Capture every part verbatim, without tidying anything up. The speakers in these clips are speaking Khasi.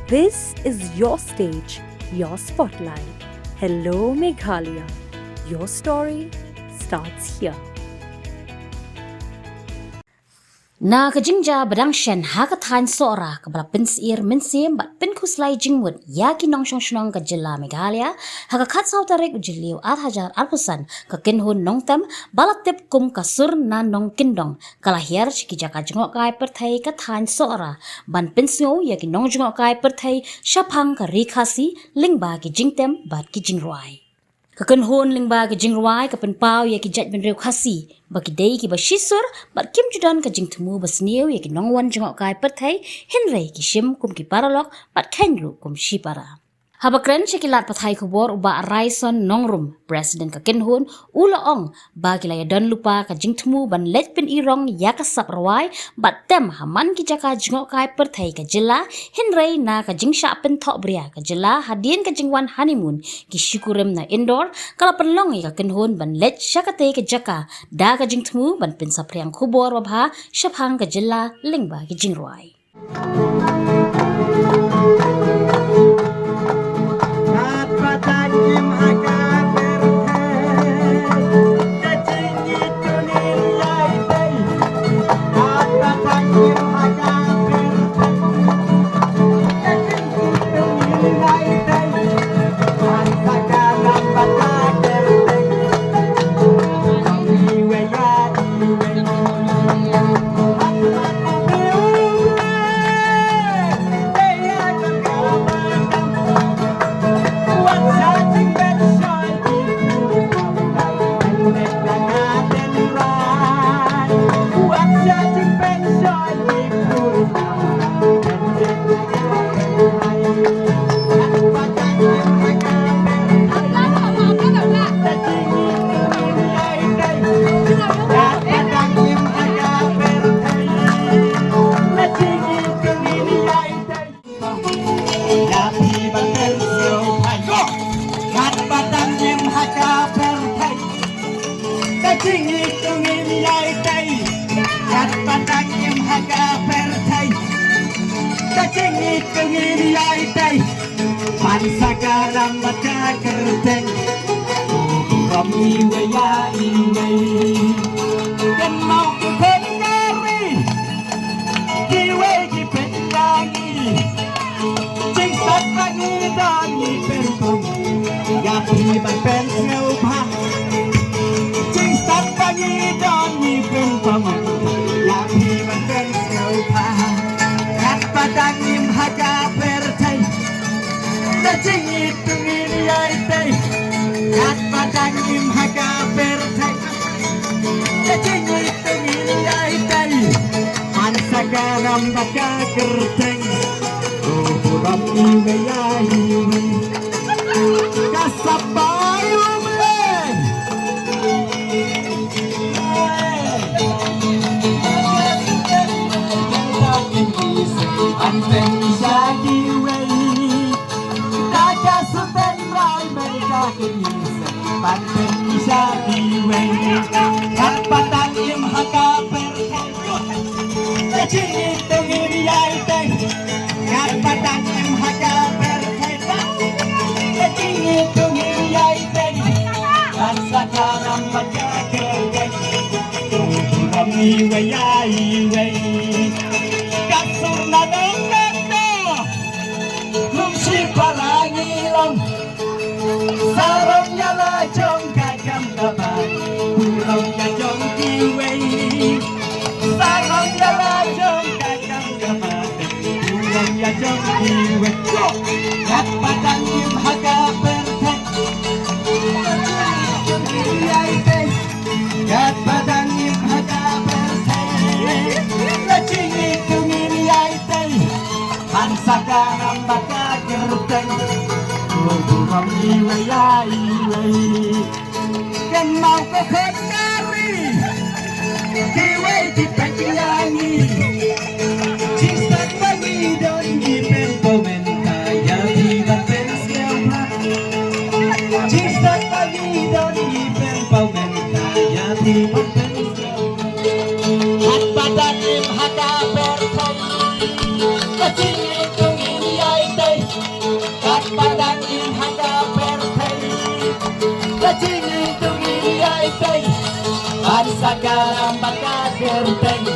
This is your stage, your spotlight. Hello Meghalaya. Your story starts here. Na ka jingjia ba dang shen ha ka thaiñ Sohra kaba la pynsyier mynsiem bad pynkhuslai jingmut ïa ki nongshong shnong ka jylla Meghalaya, ha ka khatsaw tarik u Jylliew arhajar arphew san, ka kynhun nongtem ba la tip kum ka Sur Na Nongkyndong ka la hiar sha ki jaka jngohkai pyrthei ka thaiñ Sohra ban pynsngew ïa ki nongjngohkai pyrthei shaphang ka ri Khasi lyngba ki jingtem bad ki jingrwai. Ka kynhun lyngba ki jingrwai ka pynpaw ïa ki jaitbynriew Khasi ba ki dei kiba shisur bad kim ju don ka jingthmu ba sniew ïa ki nongwan jngohkai pyrthei, hynrei ki shim kum ki paralok bad kheiñ ruh kum shipara. Haba kren sha ki lad pathai khubor, u Bah Raison Nongrum, President ka kynhun, u la ong ba ki la ïadon lypa ka jingthmu ban leit pynrong ïa ka sap rwai bad tem ha man ki jaka jngohkai pyrthei ka jylla, hynrei na ka jingshah pynthohbria ka jylla hadien ka jingwan honeymoon ki shikurim na Indore, ka la pynlong ïa ka kynhun ban leit sha katei ka jaka da ka jingthmu ban pynsaphriang khubor babha shaphang ka jylla lyngba ki jingrwai. Ban sa ka ram bad ka kyrteng, u burom iwei ïa iwei. Kan mut u khun ka ri, kiwei ki pynlong ïa ngi. Jingstad ba ngi don ngi pynpom, ïa phi ban pynsngewbha. Jingstad ba ngi don ngi pynpom, ïa phi ban pynsngewbha. Katba dang im ha ka pyrthei, da jingïeit to ngin ïai tei. Katba dang im ha ka pyrthei, da jingïeit to ngin ïai tei. Ban sa ka ram bad ka kyrteng, u burom iwei ïa iwei. Ka sap ba ïa u Blei. Ban pynshisha kiwei da ka suten rai, ban pynshisha kiwei. Katba dang im ha ka pyrthei, da jingïeit to ngin ïai tei. Katba dang im ha ka pyrthei, da jingïeit to ngin ïai tei. Ban sa ka ram bad ka kyrteng, u burom iwei ïa iwei. Ka Sur Na Nongkyndong, kum shipara ngi long. Sarong ïa la jong ka kam kaba, burom ïa jong kiwei. Sarong ïa la jong ka kam kaba, burom ïa jong kiwei. Katba dang im ha ka pyrthei, katba dang im ha ka pyrthei, da jingïeit to ngin ïai tei. Ban sa ka ram bad ka kyrteng, u burom iwei ïa iwei. Kan mut u khun ka ri, kiwei ki peit ïa ngi. Jingstad ba ngi don ngi pynpaw mynta, ïa phi ban pynsngewbha. Jingstad ba ngi don ngi pynpaw mynta, ïa phi ban pynsngewbha. Katba dang im ha ka pyrthei, ka jingïeit to ngin ïai tei. Kalam baka kyrteng,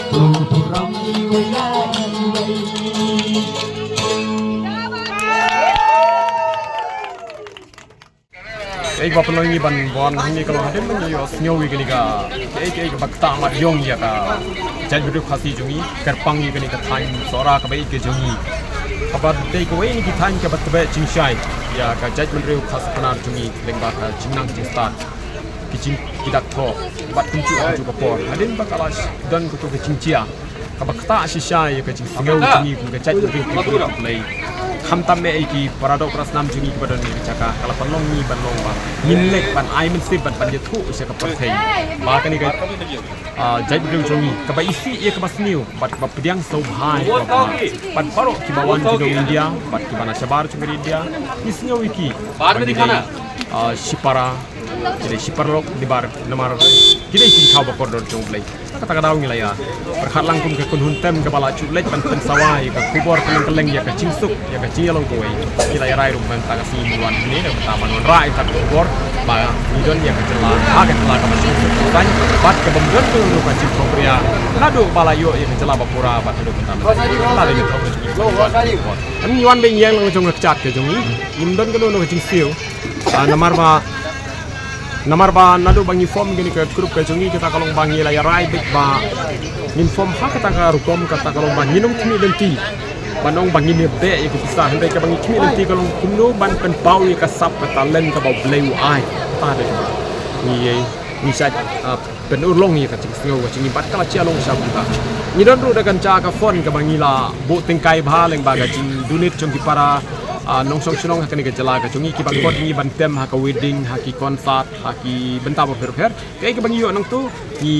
tu burom iwei ïa iwei. Ei, ba pynlong ngi ban wan hangne ka long hadien ba ngi ïohsngew ïa kane ka, ei, ei, ba kata mat ïong ïa ka jaitbynriew Khasi jong ngi, kyrpang ïa kane ka thaiñ Sohra kaba ïeit ka jong ngi. Kaba dei kawei na ki thaiñ kaba tbeh jingshai ïa ka jaitbynriew Khasi Pnar jong ngi lyngba ka jingnang jingstad, ki jing, ki dak thoh bad kumjuh kumjuh ka por. Hadien ba ka la don kato ka jingjia kaba ktah shisha ïa ka jingsngew jong ngi kum ka jaitbynriew ki briew ki Blei. Khamtam eh ïa ki para doh para snam jong ngi kiba don ha ka jaka, ka la pynlong ngi ban long ba ngin leit ban ai mynsiem bad ban ïathuh sha ka pyrthei ba kane ka, ah, jaitbynriew jong ngi kaba isih ïa kaba sniew bad kaba pdiang sngewbha ïa kaba bha. Bad baroh kiba wan ki nong India bad kiba na shabar jong ka ri India, ngi sngew ïa ki ba ngi dei, ah, shipara, ki dei shiparalok, nibar namar ki dei ki jingthaw ba kordor jong U Blei. Kata ka daw ngi la ïa pyrkhat lang kum ka kynhun tem kaba la ju leit ban pynsawa ïa ka khubor kylleng kylleng ïa ka jingsuk ïa ka jingïalong kawei. Ngi la ïa rai ruh mynta ka sngi ngi wan hangne da kata ban wanrah ïa ka khubor ba ngi don ïa ka jylla, ha ka jylla kaba jingsuk jingsaiñ bad kaba ym don ruh ka jingpynïaid naduh ba la ïoh ïa ka jylla ba pura bad haduh mynta. Ngi wan beit ïeng lang jong ka kjat ka jong ngi, ngim don kano kano ka jingsiew. Ah, namar ba, namar ba naduh ba ngi form kane ka group ka jong ngi, kata ka long ba ngi la ïa rai beit ba ngin form ha kata ka rukom, kata ka long ba ngin ym khmih lynti ban ong ba ngin ïa beh ïa ka pisa, hynrei kaba ngi khmih lynti ka long kumno ban pynpaw ïa ka sap ka talent kaba U Blei u ai. Kata dei kaba ngi, ngi shait, ah, pynurlong ïa ka jingsngew ka jong ngi bad ka la jia long sha kumta. Ngi don ruh da ka jaka ka fund kaba ngi la buh tyngkai bha lyngba ka jingdonate jong ki para, ah, nongshong shnong ha kane ka jylla ka jong ngi kiba khot ngi ban tem ha ka wedding, ha ki concert, ha ki bynta bapher bapher. Kaei kaba ngi ïoh nangto ngi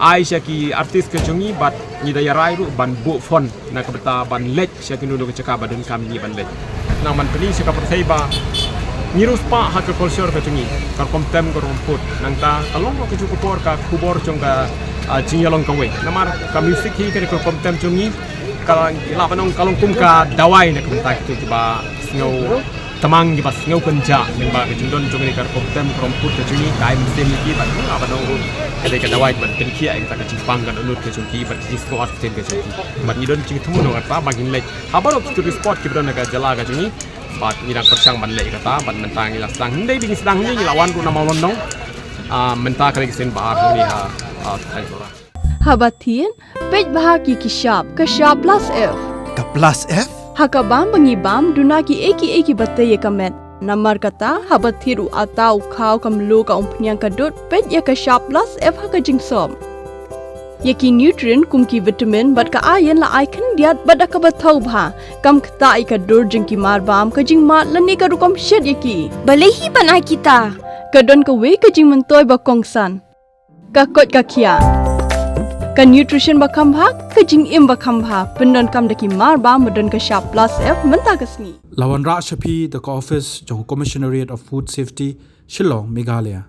ai sha ki artist ka jong ngi bad ngi da ïa rai ruh ban buh fund na ka bynta ban leit sha kino kino ka jaka ba donkam ngi ban leit. Nang ban pyni sha ka pyrthei ba ngi riewspah ha ka culture ka jong ngi, ka rukom tem ka rukom put. Nangta ka long ka juh ka por ka khubor jong ka, ah, jingïalong kawei. Namar ka music hi ka dei ka rukom tem jong ngi, ka lah ban ong ka long kum ka dawai na ka bynta kito kiba sngew tymmen kiba sngew kynjah lyngba ka jingdon jong kane ka rukom tem ka rukom put ka jong ngi, ka ai mynsiem ïa ki bad ka lah ban ong ruh ka dei ka dawai ban pynkhiah ïa kata ka jingpang ka dohnud ka jong ki bad ka jingsngew artatien ka jong ki. Bad ngi don jingthmu na kata ba ngin leit ha baroh ki tourist spot kiba don ha ka jylla ka jong ngi. Bad ngi dang pyrshang ban leh ïa kata bad mynta ngi la sdang, hynrei ba ngi sdang hangne ngi la wan ruh na Mawlynnong. Ah, mynta ka dei ka sien ba ar hangne ha, ah, thaiñ Sohra. Haba thied, peit bha ki ki shap, ka shap plus F. Ka plus F? Ha ka bam ba ngi bam, duna kiei kiei kiba tei ïa ka met. Namar kata, haba thied u atta, u khaw, ka mluh, ka umphniang, ka dud, peit ïa ka shap plus F ha ka jingsop. Ïa ki nutrient kum ki vitamin bad ka iron la ai khyndiat bad da kaba thaw bha. Kam ktah ïa ka dur jong ki marbam, ka jingmad lane ka rukom shet ïa ki. Balei hi ban ai kita? Ka don kawei ka jingmyntoi ba kongsan. Ka koit ka khiah. Ka nutrition ba kham bha, ka jingim ba kham bha. Pyndonkam da ki marbam ba don ka shap plus F mynta ka sngi. La wanrah sha phi da ka office jong ka Commissionerate of Food Safety, Shillong, Meghalaya.